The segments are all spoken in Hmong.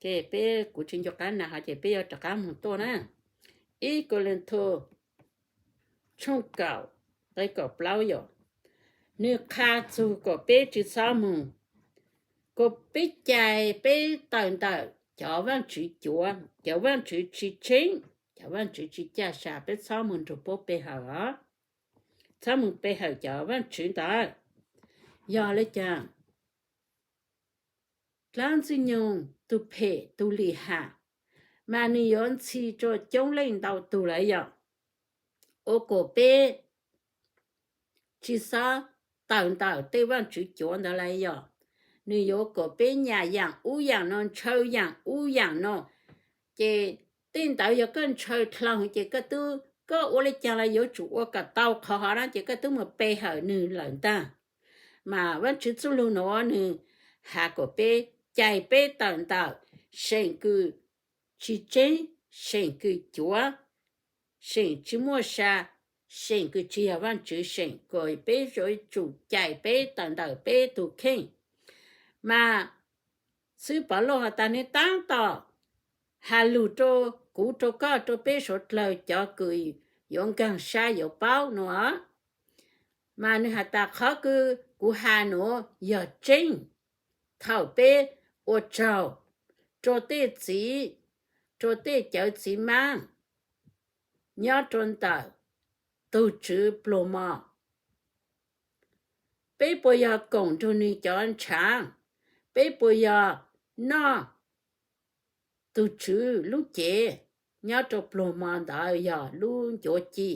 Ces peb, kuv tsis nco qab nas hov ces peb yuav rov qab mus tuaj na. Ib Kauleethaus tshooj kaum, nqe kaum plaub yom, nws qha txug kom peb tsis txhob mus, kom peb cais peb tawm ntawm cov vaajtswv cuav, cov vaajtswv tsis tseeb, cov vaajtswv tsis caj sam, peb txhob mus nrug puab pe hawm os, txhob mus pe hawm cov vaajtswv ntawd. Yog le caag? Dlaab Ntxwg Nyoog tug phem tug lim ham, mas nwg yuav ntxhi rua coob leej ntau tug lawm yom, ua kom peb tsis xob tawm ntawm tej vaajtswv cuav ntawd lawm yom. Nwg yuav kom peb nyam yaam ub yaam no, ntshaw yaam ub yaam no. Ces tej ntawd yog koj ntshaw dlhau ces koj tub, koj ua le caag los yuav tsum ua kom tau qhov hov na, ces koj tub mus pe hawm nwg lawm ntag. Mas Vaajtswv txuj lug nuav nwg has kom peb cais peb tawm ntawm seem kws tsis tseeb, seem kws cuav, seem tsis muaj sa, seem kws tsis yog Vaajtswv seem, kom peb yuav tsum cais peb tawm ntawm peb tug kheej. Mas xib hwb Pov Lauj has tas nwg taab tom has lug rua kuv rua koj rua peb suav dlawg cov kws yuav nkaag sab yuav paub nuav. Mas nwg has tas qhov kws kuv has nuav yog tseeb. Thaum peb ua tsaug rua tej txiv, rua tej cawv txiv maab nyob rua ntawm tug tswv pluag mog, peb puas yog koom nrug nwg cov ntshaav? Peb puas yog noj tug tswv lub cev nyob rua pluag mog ntawd yog lub ncuav ci?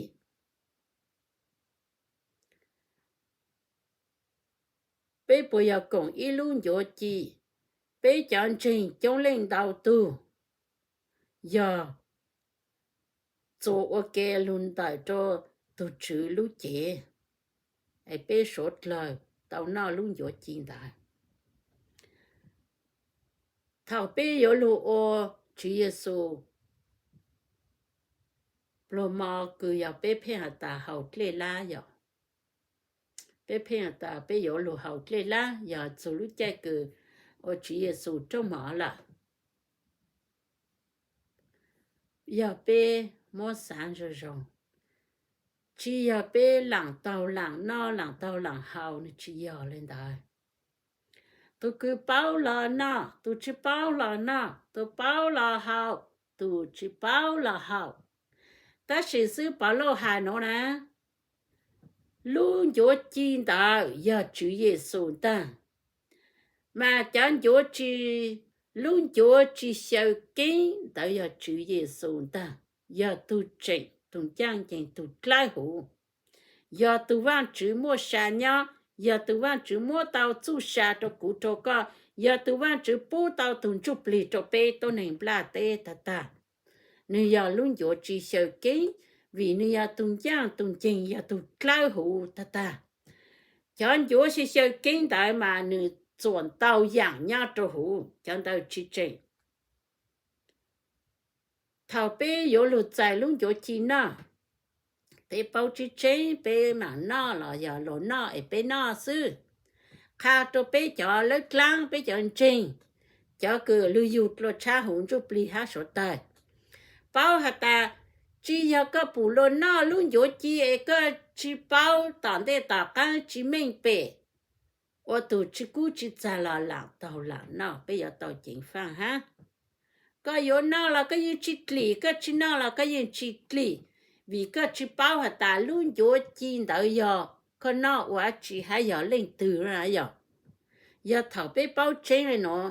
Peb puas yog koom ib lub ncuav ci? Peb cov ntseeg coob leej ntau tug yog txua ua ke lug ntawm rua tug tswv lub cev, es peb suav dlawg tau noj lub ncuav ci ntawd. Thaum peb yuav lug ua tswv Yexus pluag mog kws yog peb pheej has tas haus dlej lab yom. Peb pheej has tas peb yuav lug haus dlej lab yog txug lub caij kws ua tswv Yexus raug mov lawm. Yog peb muab xaav zoo zoo, tsis yog peb laam taug laam noj laam taug laam haus, nwg tsis yog le ntawd. Tug kws paub los noj, tug tsis paub los noj, tug paub los haus, tug tsis paub los haus. Tab sis xib hwb Pov Lauj has nuav na, lub ncuav ci ntawd yog tswv Yexus ntag. Mas cov ncuav ci, lub ncuav ci xyaw keeb ntawd yog tswv Yexus ntag, yog tug tseem, tug ncaaj nceeg, tug dlawb huv, yog tug Vaajtswv muaj sa nyob, yog tug Vaajtswv muab tau txuj sa rua kuv rua koj, yog tug Vaajtswv pub tau tug ntsuj plig rua peb tuab neeg nplaj teb tag tag. Nwg yog lub ncuav ci xyaw keeb, vim nwg yog tug ncaaj tug nceeg, yog tug dlawb huv tag tag. Cov ncuav xyaw xyaw keeb ntawd mas nwg txuam ntau yaam nyob rua huv, cov ntawd tsis tseem. Thaum peb yuav lug txais lub ncuav ci noj, peb paub tseeb tseeb peb maam noj los yog luag noj es peb noj xwb. Qha rua peb cov lawb dlaab, peb cov ntseeg, cov kws lug yug dlua tshab huv ntsuj plig hab suav dawg, paub has tas tsis yog koj pum luag noj lub ncuav ci es koj tsis paub tom ntej tom qaab tsis meej pem, ua tug tsis kub tsis txag los laam taug laam noj, peb yuav tau ceev faaj hab. Koj yuav noj los koj yeej tsis dlim, koj tsis noj los koj yeej tsis dlim, vim koj tsis paub has tas lub ncuav ci ntawd yog koj noj ua dab tsi hab yog leej twg no yog. Yog thaum peb paub tseeb le nuav,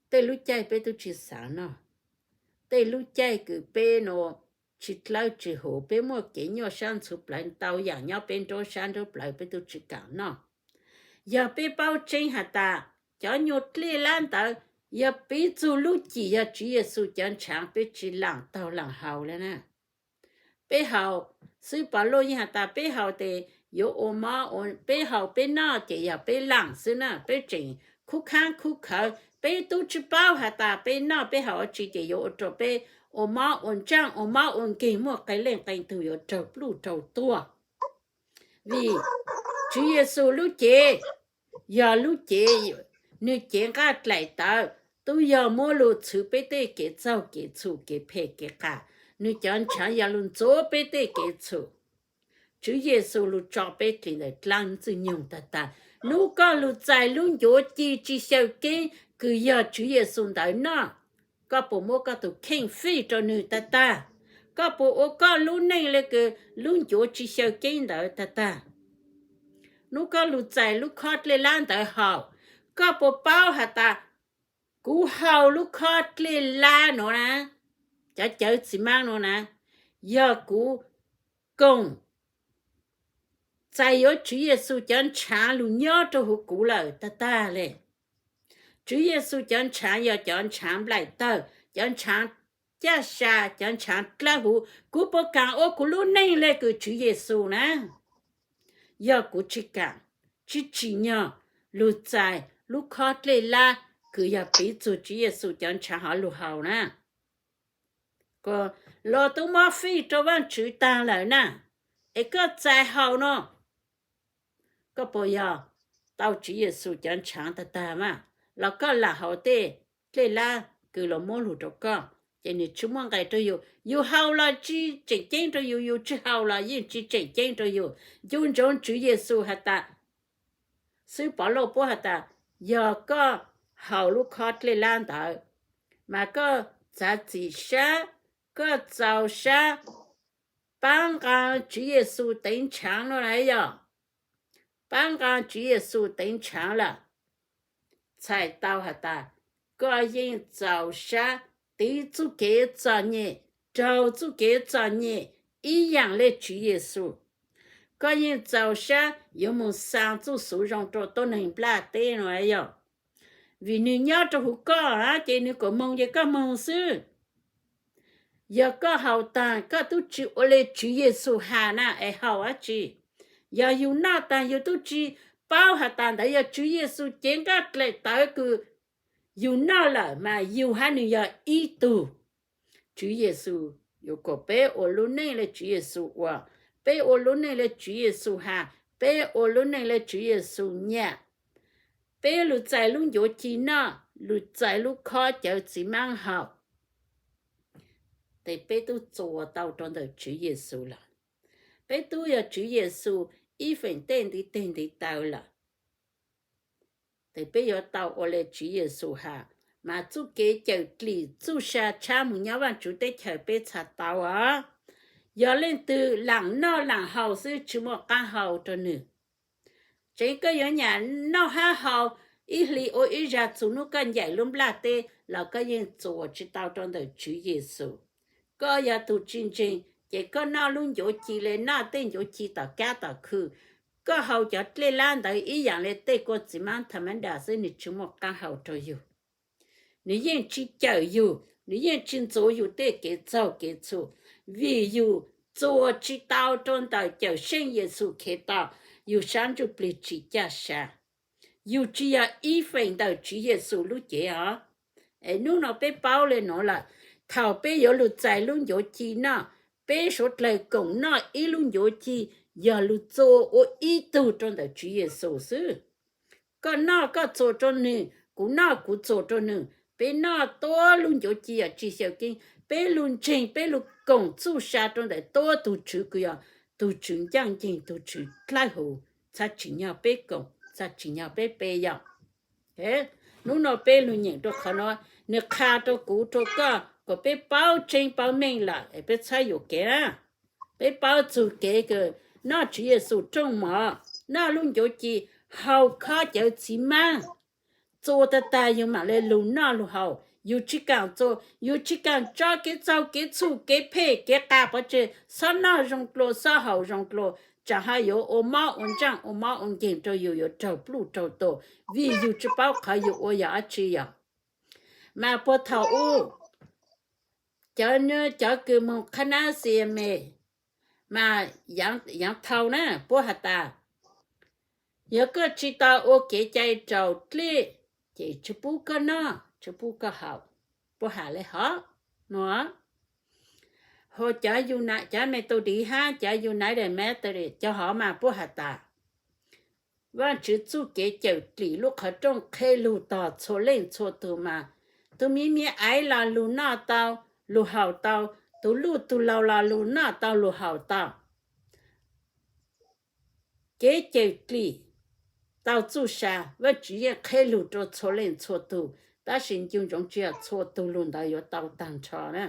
tej lub caij peb tub tsis xaav noj, tej lub caij kws peb nuav tsis dlawb tsis huv, peb muaj kev nyuaj sab ntxhuv plawv ntau yaam nyob peb nruab sab nruab plawv peb tub tsis kaam noj. Yog peb paub tseeb has tas cov nyuag dlej lab ntawd yog piv txug lub cim yog tswv Yexus cov ntshaav, peb tsis laam taug laam haus le na. Peb haus, xib hwb Pov Lauj yeej has tas peb haus tes yuav ua mob, peb haus peb noj ces yog peb laam xwb na, peb tseem khub khaab khub khawv, peb tub tsis paub has tas peb noj peb haus dab tsi ces yuav ua rua peb ua mob ua ntsaaj ua mob ua nkeeg, muaj qee leej qee tug yuav raug pluj raug tuag. Vim tswv Yexus lub cev yog lub cev, nwg cev nqaj dlaim tawv, tub yog muab lug txhwv peb tej kev txaug kev txhum kev phem kev qas. Nwg cov ntshav yog lug ntxuav peb tej kev txhum. Tswv Yexus lug tso peb dlim ntawm dlaab Ntxwg Nyoog tag tag. Nub koj lug txais lub ncuav ci tsi xyaw keeb kws yog Tswv Yexus ntawd noj, koj puas muab koj tug kheej fij rua nwg tag tag? Koj puas ua koj lub neej le kws lub ncuav tsi xyaw keeb ntawd tag tag? Nub koj lug txais lub khob dlej lab ntawd haus, koj puas paub has tas kuv haus lub khob dlej lab nuav na, cov cawv txiv maab nuav na, yog kuv koom txais yuav Tswv Yexus cov ntshaav lug nyob rua huv kuv lawm tag tag le. Tswv Yexus cov ntshaav yog cov ntshaav nplaim tawg, cov ntshaav caj sa, cov ntshaav dlawb huv. Kuv puas kaam ua kuv lub neej le kws Tswv Yexus na? Yog kuv tsi kaam, tsi tsim nyog lug txais lub khob dlej lab kws yog piv txug Tswv Yexus cov ntshaav hov lug haus na, los tub mob fij rua Vaajtswv taag lawm na, es koj txais haus no, koj puas yog tau Tswv Yexus cov ntshaav tag tag mas? Los koj lam haus tej dlej lab kws los muab lug rua koj, ces nwg tsi muaj nqe rua yug, yug haus los tsi tseem ceeb rua yug, yug tsi haus los yeej tsi tseem ceeb rua yug. Ncu ntsoov Tswv Yexus has tas, xwb Povlauj puab has tas, yog koj haus lub khob dlej lab ntawd, mas koj txav txim sab, koj txaus sab paab nqaa Tswv Yexus teev ntshaanv no na yog, paab nqaa Tswv Yexus teev ntshaanv lawm, txhais tau has tas koj yeej txaus sab tiv txuj kev txom nyem, raug txuj kev txom nyem ib yaam le Tswv Yexus. Koj yeej txaus sab yuav moog xaa txuj xuv zoo rua tuab neeg nplaj teb no yog, vim nwg nyob rua huv koj ces nwg kom moog ces koj moog xwb. Yog koj haus taag koj tub tsi ua le Tswv Yexus has na es haus dlaab tsi? Yog yug noj taag yug tub tsi paub has tas ntawd yog Tswv Yexus cev nqaj dlaim tawv kws yug noj lawm mas yug hab nwg yog ib tug. Tswv Yexus yuav kom peb ua lub neej le Tswv Yexus ua, peb ua lub neej le Tswv Yexus has, peb ua lub neej le Tswv Yexus nyam. Peb lug txais lub ncuav ci noj, lug txais lub khob cawv txiv maab haus, tes peb tub txuas tau rua ntawm Tswv Yexus lawm. Peb tub yog Tswv Yexus ib feem tej ntiv teg ntiv taw lawm. Tes peb yuav tau ua le Tswv Yexus has, mas txuj kev cawm dlim txuj sa tshab moog nyob Vaajtswv teb chaws peb txhad tau os. Yog leej twg laam noj laam haus xwb tsi muaj qaab hau rua nwg. Tseev koj yuav nyam noj hab haus ib hli ua ib zag txug nub koj ncaim lub nplaj teb los koj yeej txuas tsi tau rua ntawm Tswv Yexus. Koj yog tug tsi ntseeg ces koj noj lub ncuav ci le noj tej ncuav ci tom kab tom khw, koj haus cov dlej lab ntawd ib yaam le tej kua txiv maab tha mab das xwb, nwg tsi muaj qaab hau rua yug. Nwg yeej tsi cawm yug, nwg yeej tsi ntxuav yug tej kev txaug kev txhum, vim yug txuas tsi tau rua ntawm Cawmseej Yexus Khetos, yug sab ntsuj plig tsi caj sa. Yug tsi yog ib feem ntawm Tswv Yexus lub cev os. Es nub no peb paub le nuav lawm, thaum peb yuav lug txais lub ncuav ci noj, peb suav dlawg koom noj ib lub ncuav ci, yog lug txua ua ib tug rua ntawm Tswv Yexus xwb. Koj noj koj txuas rua nwg, kuv noj kuv txuas rua nwg, peb noj tuab lub ncuav ci yog tsi xyaw keeb. Peb lug ntseeg, peb lug koom txuj sa rua ntawm tuab tug Tswv kws yog tug Tswv ncaaj nceeg, tug Tswv dlawb huv, txhad tsim nyog peb koom, txhad tsim nyog peb pe yog. Nub no peb lug nyeem rua qhov no, nwg qha rua kuv rua koj kom peb paub tseeb paub meej lawm es peb txhob yuam kev na. Peb paub txug kev kws noj Tswv Yexus rooj mov, noj lub ncuav ci, haus khob cawv txiv maab, txua tag tag yug mam le lug noj lug haus. Yug tsi kaam txua, yug tsi kaam tso kev txaug kev txhum kev phem kev qas pov tseg, xob noj zoo dlua xob haus zoo dlua, tsaam ho yuav ua mob ua ntsaaj ua mob ua nkeeg rua yug yuav raug pluj raug tua, vim yug tsi paub qhov yug ua yog dab tsi yog. Mas puag thaum u, cov, cov kws moog qhab nab xi me, mas Yaav Thau na puab has tas, yog koj tsi tau ua kev cai raus dlej, ces tsi pub koj noj tsi pub koj haus. Puab has le hov no. Ho cov, cov Methodist hab cov United Methodist cov hov mas puab has tas, Vaajtswv txuj kev cawm dlim lub qhov rooj qhe lug tog txhua leej txhua tug mas Tus miv miv aiv los lug noj tau, lug haus tau, tus luj tus laug los lug noj tau lug haus tau. Kev cawm dlim tau txuj sa, Vaajtswv yeej qheb lug rua txhua leej txhua tug, tab sis ncu ntsoov tsi yog txhua tug lug ntawd yuav tau taag nrho na.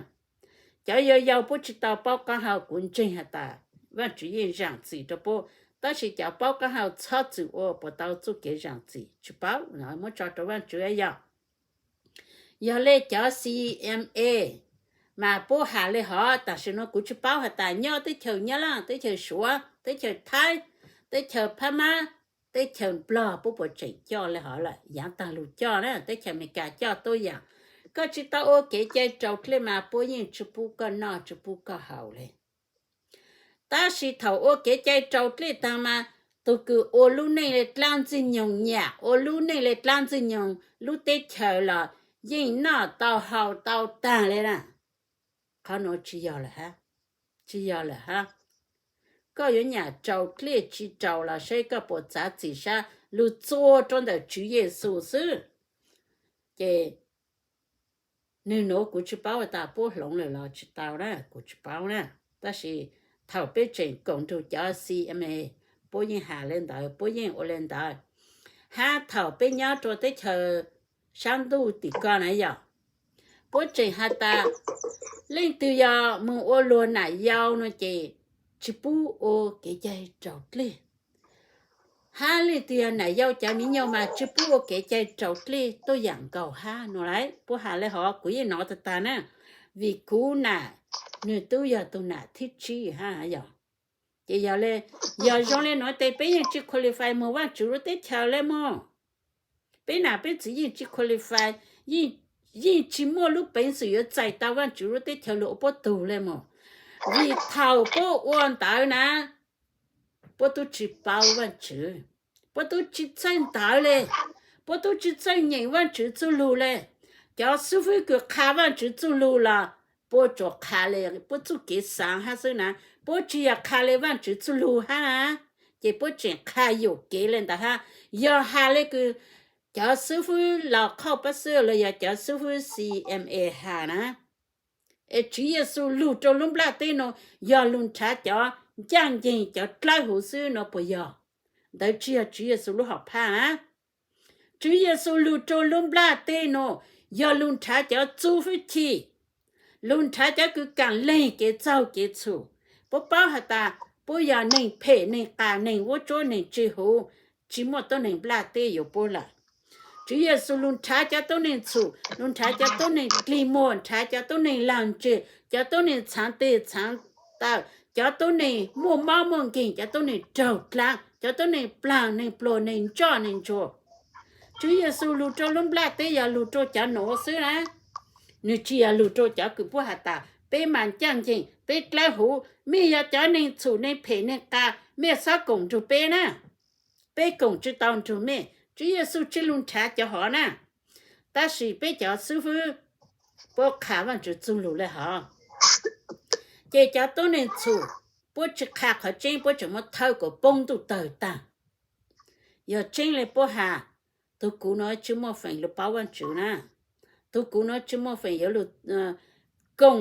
Cov yau yau puab tsi tau paub qaab hau, kuv ntseeg has tas Vaajtswv yeej zaam txim rua puab, tab sis cov paub qaab hau txhob txwm ua puas tau txuj kev zaam txim, tsi paub, muab tso rua Vaajtswv yog. Yog le cov C M A mas puab has le hov, tam sim nuav kuv tsi paub has tas nyob teb chaws Nyab Laj, teb chaws Suav, teb chaws Thaib, teb chaws Phab Mab, teb chaws Nplog puab puas tseem coj le hov lawm, yaav taag lug coj na, teb chaws Amelikas coj tuab yaam. Koj tsi tau ua kev cai raus dlej mas puab yeej tsi pub koj noj tsi pub koj haus le. Tab sis thaum ua kev cai raus dlej taag mas tug kws ua lub neej le dlaab ntxwg nyoog nyam, ua lub neej le dlaab ntxwg nyoog lub teb chaws los yeej noj tau haus tau taag le na. Qhov nuav tsi yog lawm hab, tsi yog lawm hab. Koj yuav nyam raus dlej tsi raus los seb koj puas txav txim sab lug txua rua ntawm Tswv Yexus xwb. Ces nwg nuav kuv tsi paub tas puab hloov lawm los tsi tau na, kuv tsi paub na. Tab sis thaum peb tseem koom nrug cov C M A, puab yeej has le ntawd, puab yeej ua le ntawd. Hab thaum peb nyob rua teb chaws saab ntuj tim ko na yog, puab tseem has tas leej twg yog moog ua luag nam yau no ces tsi pub ua kev cai raus dlej, hab leej twg yog nam yau cov miv nyoog mas tsi pub ua kev cai raus dlej tuab yaam nkaus hab no lauj. Puab has le hov kuv yeej nov tag tag na, vim kuv nam nwg tub yog tug nam thib tsib hab yog. Ces yog le, yog zoo le nuav tes peb yeej tsi qualify moog Vaajtswv lub teb chaws le mog. Peb nam peb txiv yeej tsi qualify, yeej tsi muaj lub peev xwm yuav txais tau Vaajtswv lub teb chaws lug ua puab tug le mog. Vim thaum puab ua ntawd na, puab tub tsi paub Vaajtswv, puab tub tsi txhawj ntawv le, puab tub tsi txhawj nyeem Vaajtswv txuj lug le. Cov xub fwb kws qha Vaajtswv txuj lug los puab tsuas qha le puab txuj kev xaav hab xwb na, puab tsi yog qha le Vaajtswv txuj lug hab na. Ces puab tseem qha yuam kev le ntawd hab. Yog has le kws cov xub fwb los qhauj pab xwb los yog cov xub fwb C M A has na, es Tswv Yexus lug rua lub nplaj teb nuav yog lug nrhav cov ncaaj nceeg cov dlawb huv xwb no puas yog? Ntawd tsi yog Tswv Yexus lub hom phaj na. Tswv Yexus lug rua lub nplaj teb nuav yog lug nrhav cov txuj fwb chim, lug nrhav cov kws kaam leej kev txaug kev txhum. Puab paub has tas puab yog neeg phem neeg qas neeg vuab tsuab neeg tswj huv, tsi muaj tuab neeg nplaj teb yuav puab lawm. Tswv Yexus lug nrhav cov tuab neeg txhum, lug nrhav cov tuab neeg dlig muag, nrhav cov tuab neeg laag ntseg, cov tuab neeg txhaav teg txhaav taw, cov tuab neeg muaj mob muaj nkeeg, cov tuab neeg raug dlaab, cov tuab neeg plaag neeg pluag neeg ntsoj neeg ntsuag. Tswv Yexus lug rua lub nplaj teb yog lug rua cov nuav xwb na. Nwg tsi yog lug rua cov kws puab has tas peb mas ncaaj nceeg, peb dlawb huv, mej yog cov neeg txhum neeg phem neeg qas, mej xob koom nrug peb na. Peb koom tsi tau nrug mej. Tswv Yexus tsi lug nrhav cov hov na. Tab sis peb cov xub fwb puab qha Vaajtswv txuj lug le hov, ces cov tuab neeg txhum puab tsi qha qhov tseeb, puab tseem muab thawb kuas poob ntuj tawg taag. Yog tseeb le puab has, tug kuv nuav tsi muaj feem lug paub Vaajtswv na, tug kuv nuav tsi muaj feem yuav lug koom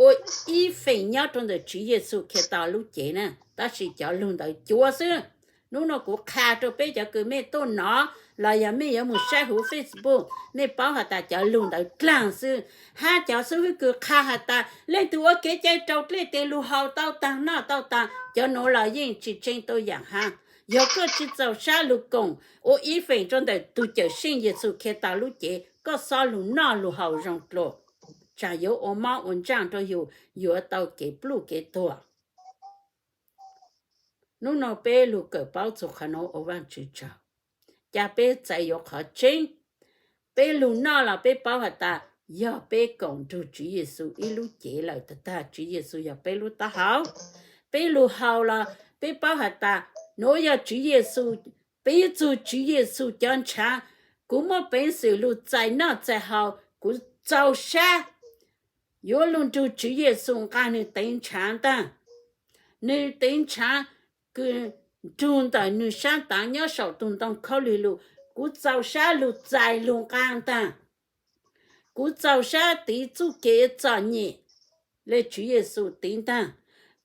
ua ib feem nyob rua ntawm Tswv Yexus Khetos lub cev na, tab sis cov lug ntawd cuav xwb. Nub nua kuv qha rua peb cov kws mej tuaj nov los yog mej yuav moog saib huv Facebook, mej paub has tas cov lug ntawd dlaag xwb. Hab cov xub fwb kws qha has tas leej twg ua kev cai raus dlej tes lug haus tau taag noj tau taag, cov nuav los yeej tsi tseeb tuab yaam hab. Yog koj tsi txaus sab lug koom ua ib feem rua ntawm tug Cawmseej Yexus Khetos lub cev, koj xob lug noj lug haus zoo dlua, tsaam yuav ua mob ua ntsaaj rua yug, yuav tau kev pluj kev tuag. Nub nua peb lug kawm paub txug qhov nuav ua Vaajtswv tsaug, ca peb txais yuav qhov tseeb. Peb lug noj los peb paub has tas yog peb koom nrug Tswv Yexus ib lub cev lawm tag tag, Tswv Yexus yog peb lub taub hau. Peb lug haus los peb paub has tas nuav yog Tswv Yexus, peb txug Tswv Yexus cov ntshaav. Kuv muaj peev xwm lug txais noj txais haus, kuv txaus sab yuav lug nrug Tswv Yexus nqaa nwg teev ntshaav ntaag. Nwg teev ntshaav kws nrug ntawm nwg saab taav nyob saum tug ntoo khaub lig lug, kuv txaus sab lug txais lug nqaa ntaag. Kuv txaus sab tiv txuj kev txom nyem le Tswv Yexus tiv ntag.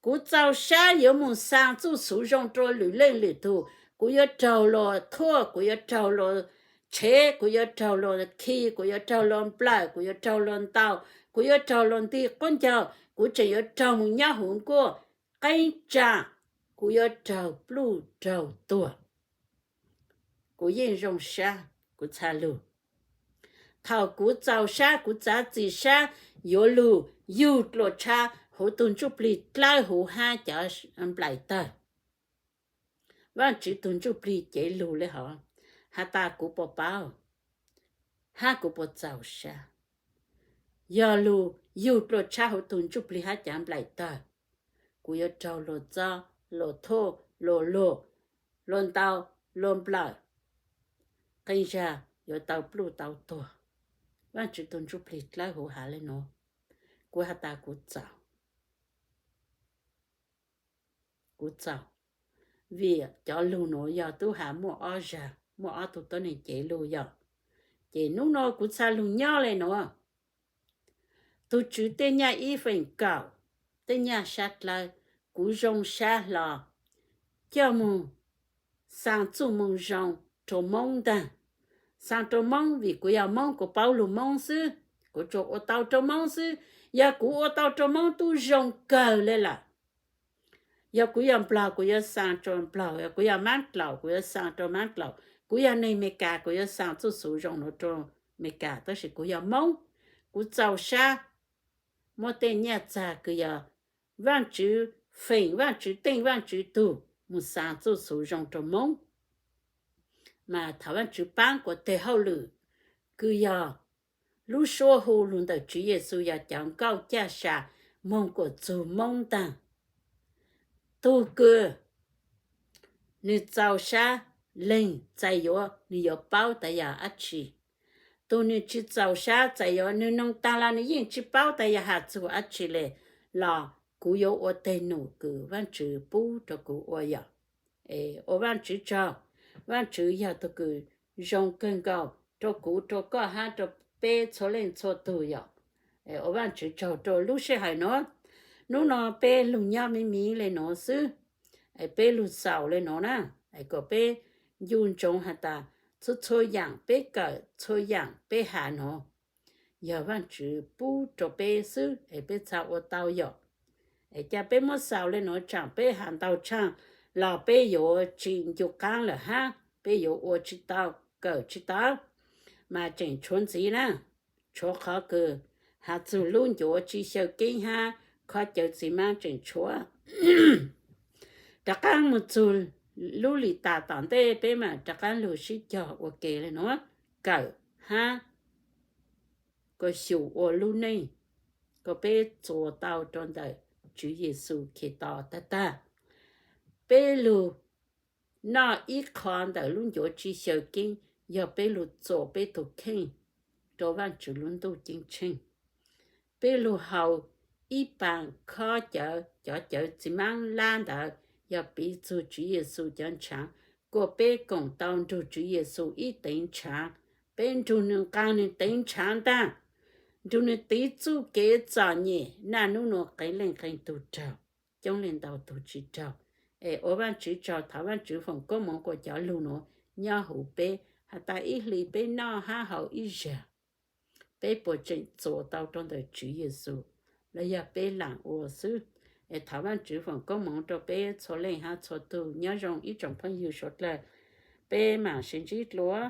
Kuv txaus sab yuav mus xaa txuj xuv zoo rua lwm leej lwm tug. Kuv yuav raug luas thuaj, kuv yuav raug luas tshev, kuv yuav raug luas khi, kuv yuav raug luas nplawm, kuv yuav raug luas ntaus, kuv yuav raug luas nti quab ncaug, kuv tseem yuav raug mus nyob huv nkuaj qeeb tsam, kuv yuav raug pluj raug tuag. Kuv yeej zoo sab, kuv txha lug. Thaum kuv txaus sab, kuv txav txim sab yuav lug yug dlua tshav huv tug ntsuj plig dlawb huv hab cov nplaim tawg. Vaajtswv tug ntsuj plig cev lug le hov, has tas kuv puas paub hab kuv puas txaus sab? Yog lug yug dlua tshav huv tug ntsuj plig hab cov nplaim tawg, kuv yuav raug luas txob, luas thuaj, luas luas, luas ntaus, luas nplawm, qee zag yuav tau pluj tau tuag. Vaajtswv tug ntsuj plig dlawb huv has le nuav, kuv has tas kuv txaus. Kuv txaus, vim cov lug nuav yog tub has muaj ob zag, muaj ob tug tuab neeg cev lug yog. Ces nub nuav kuv txha lug nyob le nuav. Tug Tswv tej nyaj ib feem kaum, tej nyaj sab dlawb, kuv zoo sab hlo coj moog xaa txuj moo zoo rua Moob ntag. Xaa rua Moob vim kuv yog Moob, kuv paub lug Moob xwb, kuv tsuas ua tau rua Moob xwb. Yog kuv ua tau rua Moob tub zoo kawg le lawm. Yog kuv yog Nplog, kuv yuav xaa rua Nplog. Yog kuv yog Mab Dlaus, kuv yuav xaa rua Mab Dlaus. Kuv yog neeg Amelikas, kuv yuav xaa txuj xuv zoo nuav rua Amelikas. Tab sis kuv yog Moob, kuv txaus sab muab tej nyaj txag kws yog Vaajtswv feem, Vaajtswv teej, Vaajtswv tug moog xaa txuj xuv zoo rua Moob. Mas thaum Vaajtswv paab kuas teg hauj lwm kws yog lub suab hu lug ntawm Tswv Yexus yog cov nkauj caj sa moog kuas txug Moob ntaag. Tug kws nwg txaus sab leeg txais yuav, nwg yuav paub tas yog dab tsi. Tug nwg tsi txaus sab txais yuav, nwg noog taag los nwg yeej tsi paub tas yog has txug dab tsi le, los kuv yuav ua teg num kws Vaajtswv pub rua kuv ua yom. Es ua Vaajtswv tsaug, Vaajtswv yog tug kws zoo kawg nkaus rua kuv, rua koj hab rua peb txhua leej txhua tug yom. Es ua Vaajtswv tsaug rua lub sij hawm nuav. Nub nua peb lug nyob miv miv le nuav xwb, es peb lug xaus le nuav na, es kom peb ncu ntsoov has tas txhua txhua yaam peb kawm, txhua yaam peb has nuav yog Vaajtswv pub rua peb xwb es peb txha ua tau yom. Es ca peb muab xaus le nuav tsaam peb has ntau tshaaj los peb yuav tsi ncu qaab lawm hab peb yuav ua tsi tau, kawm tsi tau. Mas tseem tshuav ntxiv na, tshuav qhov kws has txug lub ncuav tsi xyaw keeb hab khaub cawv txiv maab tseem tshuav. Rov qaab moog txug lub lim tas tom ntej peb maam rov qaab lug sib cog ua ke le nuav, kawm hab kom xyum ua lub neej kom peb txuas tau rua ntawm Tswv Yexus Khetos tag tag. Peb lug noj ib qho ntawm lub ncuav tsi xyaw keeb yog peb lug txuas peb tug kheej rua Vaajtswv lub ntuj ceeb tsheej. Peb lug haus ib paas khob cawv, cov cawv txiv maab lab ntawd yog piv txug Tswv Yexus cov ntshaav, kuas peb koom tau nrug Tswv Yexus ib teev ntshaav. Peb nrug nwg nqaa nwg teev ntshaav ntaag, nrug nwg tiv txuj kev txom nyem naj nub nua qee leej qee tug raug, coob leej ntau tug tsi raug. Es ua Vaajtswv tsaug, thov Vaajtswv foom koob moov kuas cov lug nuav nyob huv peb, has tas ib hlis peb noj hab haus ib zag, peb puas tseem txuas tau rua ntawm Tswv Yexus los yog peb laam ua xwb. Es thov Vaajtswv foom koob moov rua peb txhua leej hab txhua tug. Nyob zoo ib tsoom phooj ywg suav dlawg, peb maam sib ntsib dlua.